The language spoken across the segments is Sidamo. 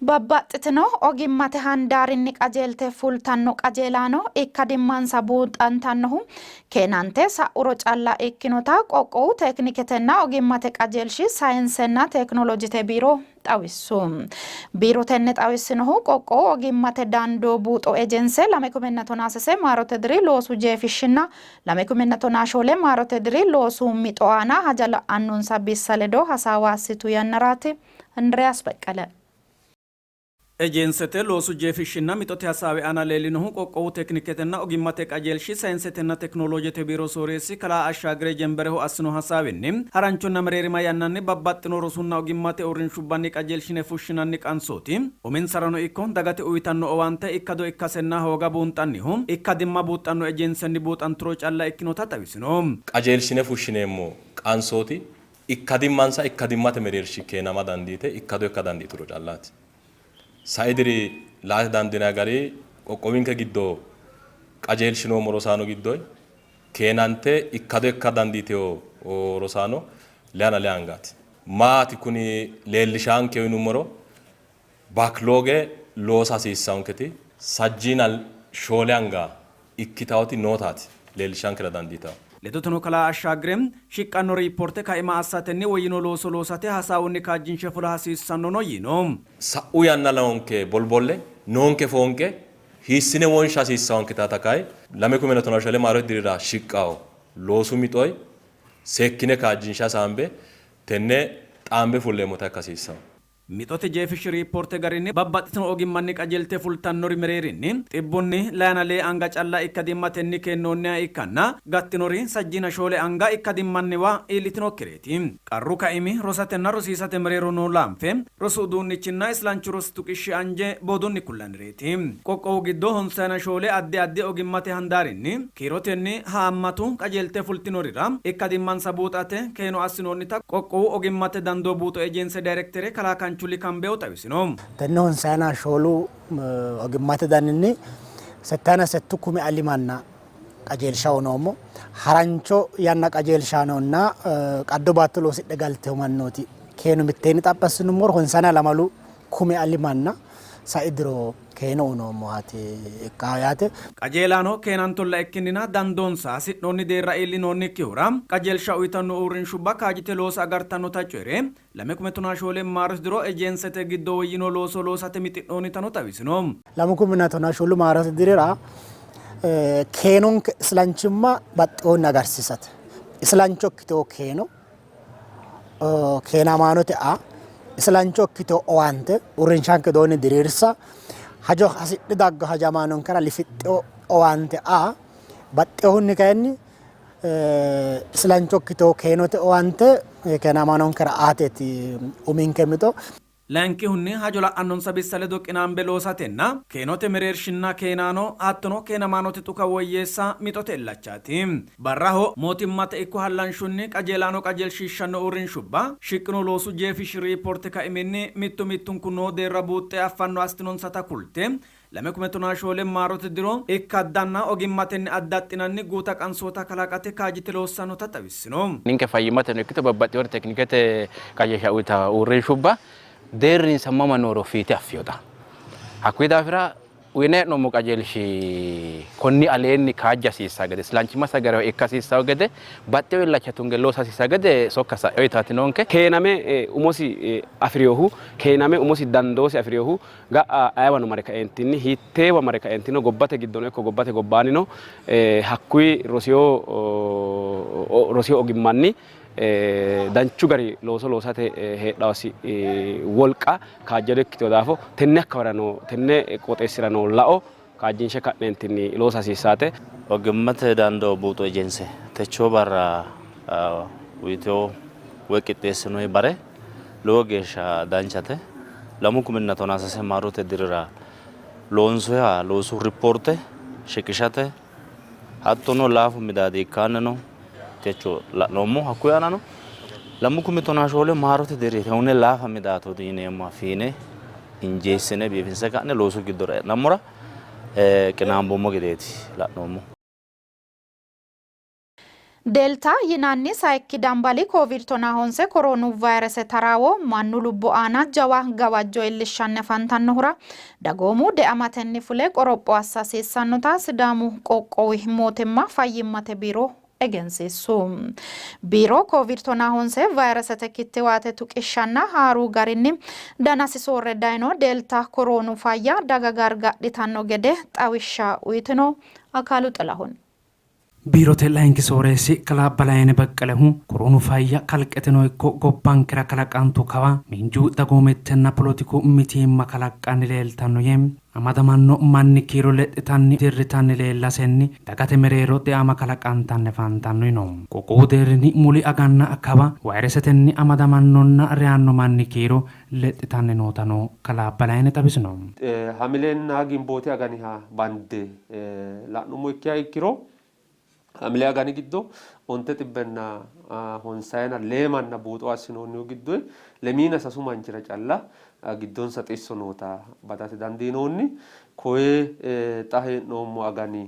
Babbaxxitino ogimmate handaarinni qajeelte fultanno qajeelaano ikkadimmansa buuxantannohu keenante sa'uro calla ikkinota qoqqowu tekiniketenna ogimmate qajeelshi sayinsenna tekinolojete biiro xawissu. Biiro tenne xawissinohu qoqqowu ogimmate dandoo buuxo ejense 2013 maarote diri loosu jeefishshinna 2014 maarote diri loosu mixo aana haja la'annonsa bissa ledo hasaawa assitu yannaraati. Indiriyaas Beqqele. Ejensete loosu jeefishshinna mixote hasaawi aana leellinohu qoqqowu tekiniketenna ogimmate qajeelshi sayinsetenna tekinoloojete biiro sooreessi kalaa Ashshaagire Jemberehu assino hasaawinni, haranchonna mereerima yannanni babbaxxino rosunna ogimmate uurrinshubbanni qajeelshine fushshinanni qansooti uminsarano ikko dagate uytanno owaante ikkado ikkasenna hooga buunxannihu ikkadimma buuxxanno ejensenni buuxanturo calla ikkinota xawisino. Qajeelshine fushshineemmo qansooti Ikkadimmansa ikkadimmate mereershi keenama dandiite ikkado ikka dandiituro callaati. Sai diri laate dandiinanni gari qoqqowinke giddo qajeelshinoommo rosaano giddonni keenante ikkado ikka dandiitino rosaano leyana lee angaati. Maati kuni leellishaankehu yinummoro Baklooge loosa hasiissaanketi sajjiina shoole anga ikkitaoti nootaati leellishshankera dandiitanno. Ledoteno kalaa Ashshaagire, shiqqanno riippoorte kaima assatenni woyyino looso loosate hasaawunni kaajjinshe fula hasiissannono yiino. Sa'u yanna noonke bolbolle, noonke foonqe hiissine wonsha hasiissaanketata kayi 2015 maarote dirira shiqqawo loosu mixoyi seekkine kaajjinshe hasaambe tenne xaambe fulleemmota ikka hasiissanno. Mixote jeefishshi riippoorte garinni babbaxxitino ogimmanni qajeelte fultannori mereerinni xibbunni layina lee anga calla ikkadimmatenni keennoonniha ikkanna gattinori sajjiina shoole anga ikkadimmanniwa iillitinokkireeti. Qarru kaimi rosatenna rosiisate mereero noo laanfe, rosu uduunnichinna islanchu rosi tuqishshi anje boodunni kullannireeti. Qoqqowu giddo honsayina shoole addi addi ogimmate handaarinni Kiirotenni haammatu qajeelte fultinorira ikkadimmansa buuxate keeno assinoonnita Qoqqowu Ogimmate Dandoo Buuxo Ejense Dayrektere Kalaa Kanchuli Kambew xawisino. Tenne honsayina shoolu ogimmate daninni settayina settu kumi ali manna qajeelsha unoommo. Harancho yanna qajeelshaanonna qaddo baatto loosidhe galtino mannooti keeno mitteenni xaphi assinummoro honsayina lamalu kumi ali manna sai diro keeno uynoommohaati ikkanno yaate. Qajeelaano keenantolla ikkinnina dandoonsa hasi'noonni deerra iillinoonnikkihura qajeelsha uytanno uurrinshubba kaajjite loosa agartannota coyi're, 2014 maarote diro ejensete giddo woyyino looso loosate mixi'noonnitano xawisino. 2014 maarote dirira keenonke islanchimma baxxinohunni agarsiisate islancho ikkitino keeno keenamaanote aa, islancho ikkitino owaante uurrinshanke widoonni diriirsa, hajo hasidhe daggo hajamaanonkera lifixxino owaante aa, baxxinohunni kayinni islancho ikkitino keenote owaante keenamaanonkera aateeti uminke mixo. Layinkihunni, hajo la'annonsa bissa ledo qinaambe loosatenna keenote mereershinna keenaano hattono keenamaanote xuka woyyeessa mixote illachaati. Barraho mootimmate ikko hallanshunni qajeelaano qajeelshiishshanno uurrinshubba shiqqino loosu jeefishshi riipoorte kaiminni mittu mittunku noo deerra buuxxe affanno assitinonsata kulte, 2014 maarote diro ikkaddanna ogimmatenni addaxxinanni guuta qansoota kalaqate kaajjite loossannota xawissino. Ninke fayyimmateno ikkito babbaxxinori tekinikete qajeelsha uytanno uurrinshubba deerrinsa mama nooro fiite affinoxa. Hakkuyi daafira uyinanni hee'noommo qajeelshi konni aleenni kaajja hasiissanno gede, islanchimma gariha ikka hasiissanno gede, baxxeewo illacha tunge loosa hasiissanno gede sokka sa'e uyitaati noonke. Keename umosi afi'rinohu, keename umosi dandoosi afi'rinohu Ga'a ayeewano mare kaeentinni, hiitteewa mare kaeentino gobbate giddono ikko gobbate gobbaannino hakkuyi rosino rosino ogimmanni danchu gari looso loosate heedhaosi wolqa kaajjado ikkitino daafo tenne akkawara noo tenne qooxeessira noo lao kaajjinshe ka'neentinni loosa hasiissaate. Ogimmate dandoo buuxo ejense techoo barra uyitino woy qixxeessinoyi bare lowo geeshsha danchate. 2013 maarote dirira loonsoyiha loosu rippoorte shiqishate hattono laafu midaadi ikkaanni no techo la'noommo. Hakkuyi aanano 2014 maarote diri tenne laafa midaatooti yineemmoha fiine injeessine biifinse ka'ne loosu giddora e'nammora qinaamboommo gedeeti la'noommohu. Delta yinanni sayikki dambali Covid tonahonse koroonu vayrese taraawo mannu lubbo aana jawa gawajjo iillishshanni afantannohura dagoomu deamatenni fule qoropho assa hasiissannota Sidaamu qoqqowi mootimma fayyimmate biiro egensiissu. Biiro Covid tonahonse vayresete kittiwaate tuqishshanna haaru garinni danasi soorre dayino Delta koroonu fayya daga gargadhitanno gede xawishsha uytino. Akaalu Xilahun. Biirote layinki sooreessi kalaa Balayne Baqqalehu, koroonu fayya kalqeteno ikko gobbankera kalaqantu kawa miinju, dagoomittenna polotiku mitiimma kalaqqanni leeltanno yee, amadamanno manni kiiro lexxitanni dirritanni leellasenni dagate mereero deama kalaqantanni afantanno yino. Qoqqowu deerrinni muli aganna kawa vayiresetenni amadamannonna reyaanno manni kiiro lexxitanni nootano kalaa Balayne xawisino. Hamilenna Ginboote aganiha bande la'nummo ikkiha ikkiro, Hamile agani giddo onte xibbenna honsayina lee manna buuxo assinoonnihu giddoyi lemiina sasu manchira calla giddonsa xisso noota badate dandiinoonni. Koye xa hee'noommo agani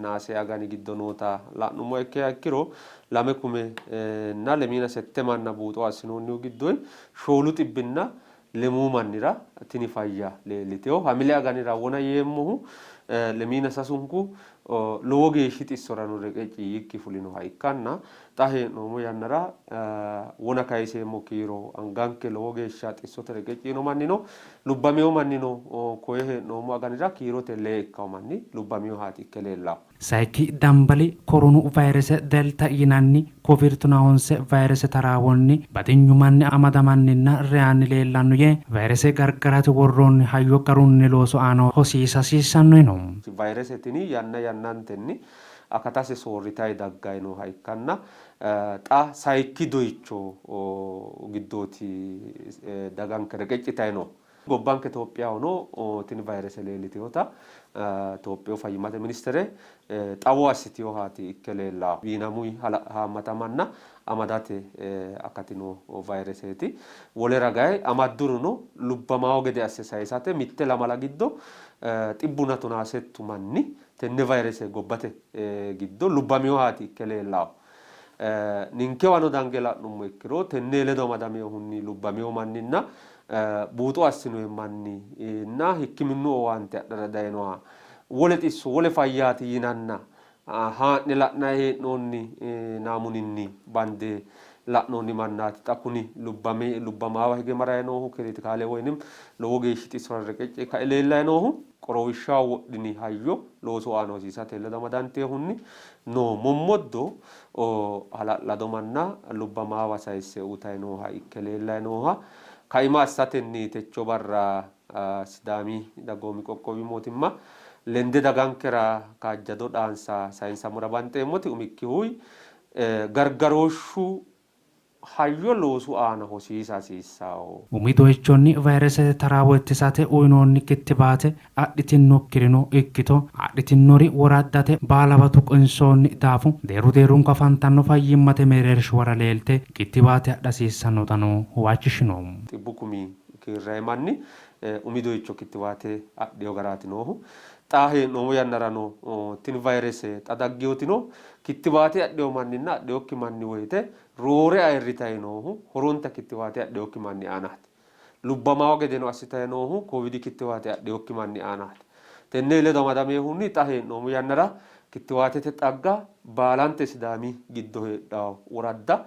Naase agani giddo noota la'nummoha ikkiha ikkiro lame kume nna lemiina sette manna buuxo assinoonnihu giddoyi shoolu xibbinna lemuu mannira tini fayya leellitino. Hamile aganira wona yeemmohu lemiina sasunku lowo geeshshi xissorano reqecci yiikki fulinoha ikkanna xa hee'noommo yannara wona kayiseemmo kiiro anganke lowo geeshsha xissote reqecci yiino manni no. Lubbamino mannino koye hee'noommo aganira kiirote lee ikkanno manni lubbaminohaati ikke leellanno. Sayikki dambali koronu vayirese Delta yinanni Kovid tonahonse vayirese taraawonni batinyu manni amadamanninna reyaanni leellanno yee, vayirese gargarate worroonni hayyo garunni loosu aana hosiisa hasiissanno yino. Vayirese tini yanna yannantenni akatase soorritanni dagganni nooha ikkanna xa sayikki doyicho giddooti daganke reqeccitanni noohu. Gobbanke Itophiyahono tini vayrese leellitinota Itophiyu Fayyimmate Ministere xawo assitinohaati ikke leellanno. Wiinamuyi haammata manna amadate akati noo vayreseeti. Wole ragaanni amaddurono lubbamawo gede asse sayisate mitte lamala giddo xibbunna tonaa settu manni tenne vayrese gobbate giddo lubbaminohaati ikke leellanno. Ninkewano dange la'nummo ikkiro tenne ledo amadaminohunni lubbamino manninna buuxo assinoyi manninna hikkiminnu owaante adhara dayinoha wole xisso wole fayyaati yinanna haa'ne la'nanni hee'noonni naamuninni bande la'noonni mannaati. Xa kuni lubbame lubbamaawa hige marayi noohu kiritikaale woyinim lowo geeshshi xissora reqecci kae leellayi noohu qorowishshaho wodhini hayyo loosu aana hosiisate ledo amadantinohunni noo mommoddo hala'lado manna lubbamaawa sayisse uytayi nooha ikke leellayi nooha kaima assatenni techo barra Sidaami dagoomi qoqqowi mootimma lende dagankera kaajjado dhaansa sayinsammora banxeemmoti umikkihu gargarooshshu hayyo loosu aana hosiisa hasiissanno. Umi doyichonni vayiresete taraawo ittisate uyinoonni kittibaate adhitinnokkirino ikkito adhitinnori woraddate baalawa tuqinsoonni daafo deerru deerrunku afantanno fayyimmate mereershuwara leelte kittibaate adha hasiissannotano huwachishino. Xibbu kumi kiirranni manni umi doyicho kittiwaate adhino garaati noohu. Xa hee'noommo yannarano tini vayirese xa dagginotino kittiwaate adhino manninna adhinokki manni woyte roore ayirritanni noohu horonta kittiwaate adhinokki manni aanaati. Lubbamawo gedeno assitanni noohu kovidi kittiwaate adhinokki manni aanaati. Tenne ledo amadaminohunni xa hee'noommo yannara kittiwaatete xagga baalante Sidaami giddo heedhanno woradda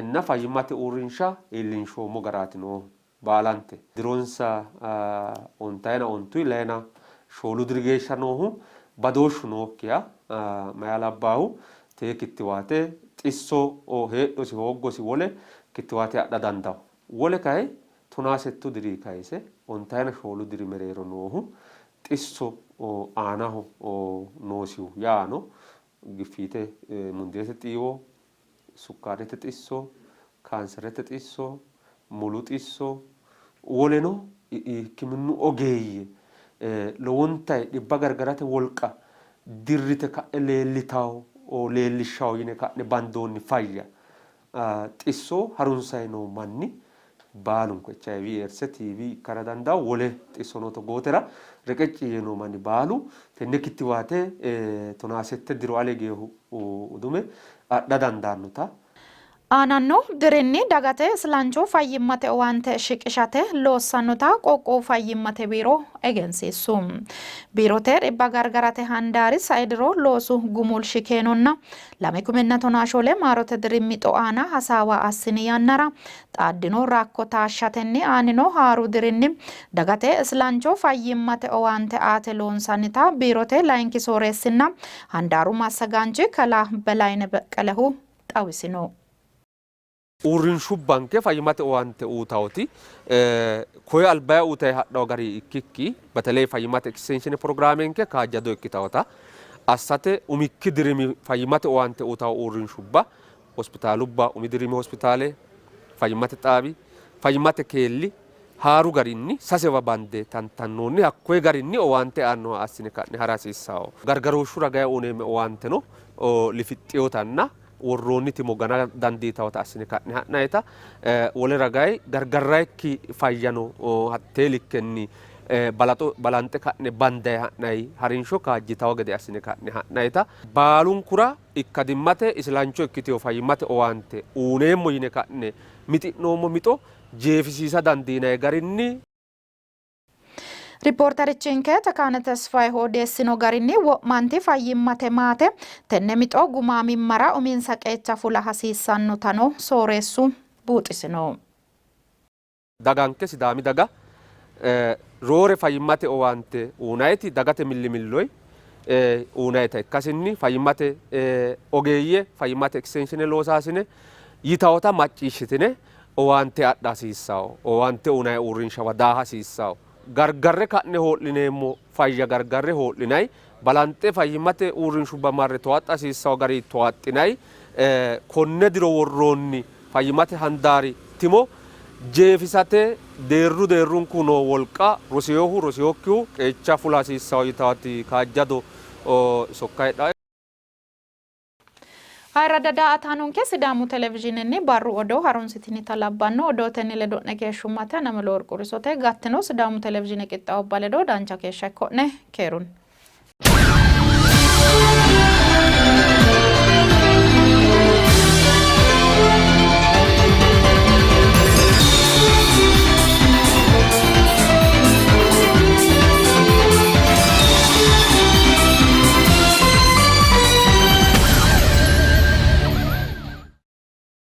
nna fayyimmate uurrinsha iillinshoommo garaati noohu. Baalante dironsa ontayina ontuyi layina shoolu diri geeshsha noohu badooshshu nookkiha meyaa labbaahu tee kittiwaate xisso heedhosi hooggosi wole kittiwaate adha dandawo. Wole kayi tonaa settu diri kayise ontayina shoolu diri mereero noohu xisso aanaho noosihu yaano giffiite mundeete xiiwo, sukkaarete xisso, kaanserete xisso, mulu xisso, woleno hikkiminnu ogeeyye lowontayi dhibba gargarate wolqa dirrite ka'e leellitawo leellishshawo yine ka'ne bandoonni fayya xisso harunsayi noo manni baalunku HIV, Eedse, TB ikkara dandawo wole xissono togootera reqecci yee noo manni baalu tenne kittiwaate tonaasette diro ale geehu udume adha dandaannota. Aananno dirinni dagate islancho fayyimmate owaante shiqishate loossannota qoqqowu fayyimmate biiro egensiissu. Biirote dhibba gargarate handaari sai diro loosu gumulshi keenonna 2014 maarote diri mixo aana hasaawa assini yannara xaaddino rakko taashshatenni aanino haaru dirinni dagate islancho fayyimmate owaante aate loonsannita biirote layinki sooreessinna handaaru massagaanchi kalaa Belayne Beqqelehu xawisino. Uurrinshubbanke fayyimmate owaante uuytawoti koye albaya uuytayi hadhawo gari ikkikki beteley fayyimmate ekisteenshine pirogiraamenke kaajjado ikkitawota assate umikki dirimi fayyimmate owaante uuytawo uurrinshubba hospitaalubba, umi dirimi hospitaale, fayyimmate xaabi, fayyimmate keelli haaru garinni sasewa bande tantannoonni. Hakkoye garinni owaante aannoha assine ka'ne hara hasiissanno. Gargarooshshu ragaya uuneemme owaanteno lifixxinotanna worroonni timo gana dandiitawota assine ka'ne ha'nayita, wole ragayi gargarrayikki fayyano hattee likkenni balaxo balanxe ka'ne bandayi ha'nayi harinsho kaajjitawo gede assine ka'ne ha'nayita baalunkura ikkadimmate isilancho ikkitino fayyimmate owaante uuneemmo yine ka'ne mixi'noommo mixo jeefisiisa dandiinanni garinni. Ripoorterichinke Tekaane Tesfayehu odeessino garinni wo'manti fayyimmate maate tenne mixo gumaamimmara uminsa qeecha fula hasiissannotano sooreessu buuxisino. Daganke Sidaami daga roore fayyimmate owaante uynanniti dagate millimilloyi uynannita ikkasinni fayyimmate ogeeyye, fayyimmate ekisteenshine loosaasine yitawota macciishshitine owaante adha hasiissanno. Owaante uynanni uurrinshawa daa hasiissanno. Gargarre ka'ne hoo'lineemmo fayya gargarre hoo'linanni, balanxe fayyimmate uurrinshubba marre towaaxxa hasiissanno garinni towaaxxinanni, konne diro worroonni fayyimmate handaari timo jeefisate deerru deerrunku noo wolqa rosinohu rosinokkihu qeecha fula hasiissanno yitawoti kaajjado sokka heedhanno. Ayirradda daa''ataanonke Sidaamu Televizhiinenni barru odoo harunsitinita labbanno. Odootenni ledo'ne keeshshummate Anamelo Worqu Risote. Gattino Sidaamu Televizhiine qixxaawubba ledo dancha keeshsha ikko'ne. Keerunni.